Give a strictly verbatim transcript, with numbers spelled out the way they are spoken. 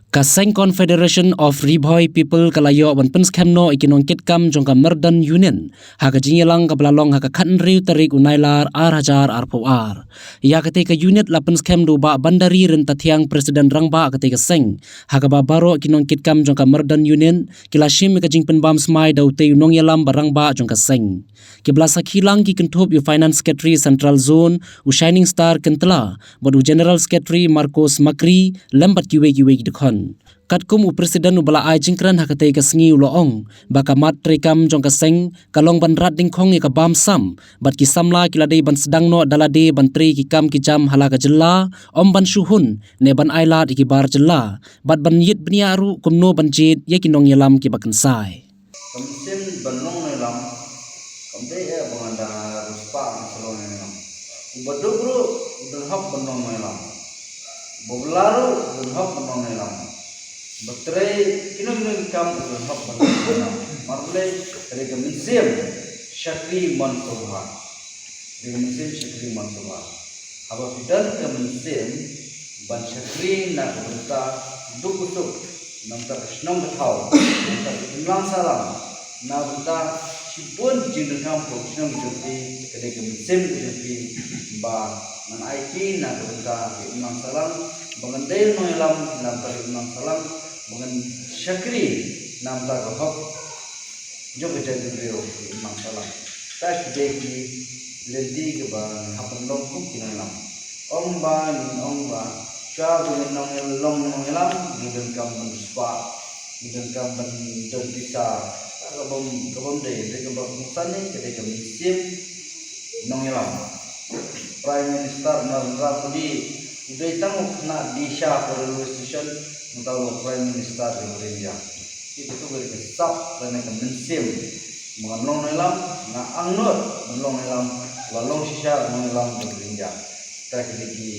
Ka Seng Confederation of Ri Bhoi People ka la ïoh ban pynskhem noh ïa ki nongkitkam jong ka Myrdan Unit ha ka jingïalang kaba la long ha ka khathynriew tarik u Nailar arhajar arphew ar. Ïa katei ka unit la pynskhem da u Bah Bandari Ryntathiang, President Rangbah katei ka seng, ha kaba baroh ki nongkitkam jong ka Myrdan Unit ki la shim ïa ka jingpynbam smai da utei u nongïalam ba rangbah jong ka seng. Kiba la sakhi lang ki kynthup ïa u Finance Secretary Central Zone, u Shining Star Kyntla, bad u General Secretary Marcos Makri, lem bad kiwei kiwei ki dkhot. Katkum u President uba la ai jingkren ha katei ka sngi u la ong ba ka mat treikam jong ka seng ka long ban rat dyngkhong ïa ka bam sam, bad ki samla ki la dei ban sdang noh da lade ban trei ki kam ki jam ha la ka jylla, ym ban shu hun ne ban ailad ïa ki bar jylla, bad ban ïit bniah ruh kumno ban jied ïa ki nongïalam kiba kynsai. Ka mynsiem ban long nongïalam kam dei eh ba ngan da riewspah ngan sa long nongïalam. Uba duk ruh u don hok ban long nongïalam. Uba bylla ruh u don hok ban long nongïalam. Uba trei kino kino ki kam u don hok ban long nongïalam. Namar balei? Ka dei ka mynsiem shakri mon sngewbha. Ka dei ka mynsiem shakri mon sngewbha. Haba phi don ka mynsiem ban shakri na ka bynta duk u suk, na bynta ka shnong ka thaw, na bynta ka imlang sahlang, na bynta shibun jingdonkam ka shnong jong phi, ka dei ka mynsiem ka jong phi ba ngan aiti na ka bynta ka imlang sahlang, ba ngan dei nongïalam na bynta ka imlang sahlang, ba ngan shakri na bynta ka hok jong ka jaitbynriew ka imlang sahlang. Te ki dei ki lynti kiba ngi hap ban long kum ki nongïalam. Ym ba ngin ong ba shuwa ba ngin nong long nongïalam ngi donkam ban riewspah, ngi donkam ban don pisa. Ka bym, ka bym dei, dei kaba kongsan ne ka dei ka mynsiem nongïalam. Prime Minister Narendra Modi u dei tang u khynnah DISHA ka railway station, mynta u long Prime Minister jong ka India. Ki katu ka dei ka sap lane ka mynsiem ba ngan long nongïalam, nga angnud ban long nongïalam, ba long shisha nongïalam jong ka India. Te ki dei ki